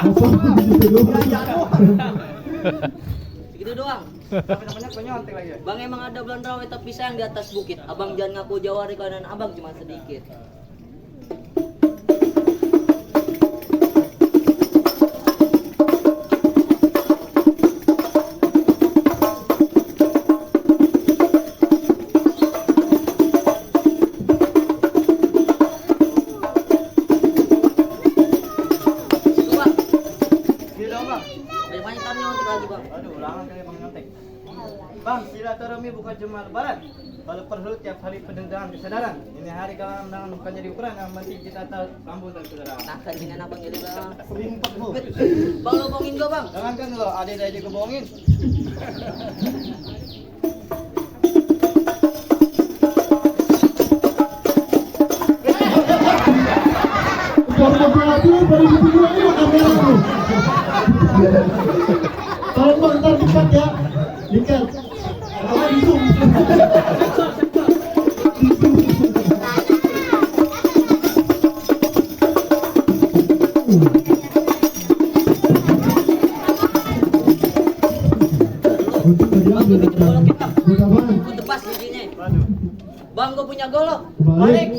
Segitu doang. Namanya penyontek lagi. Bang emang ada bulan rawa tapi sayang di atas bukit. Abang jangan ngaku jawari kanan abang cuma sedikit. Banyak-banyak tanya nyontek lagi bang. Aduh, ulangan kali Bang nyontek. Bang, silaturahmi bukan cuma lebaran. Kalau perlu tiap hari pendengaran kesadaran. Ini hari kalau bukan jadi ukuran, yang penting kita tahu sambung dan saudara. Nah, keringan abang jadi bang. Selimpet lu. Bang lo bohongin gua bang. Jangan kan lo, ada aja kebohongin. Kalau bang ntar dekat ya, dekat. Kalau di zoom. Aku tebas giginya. Waduh. Bang gua punya golok. Balik.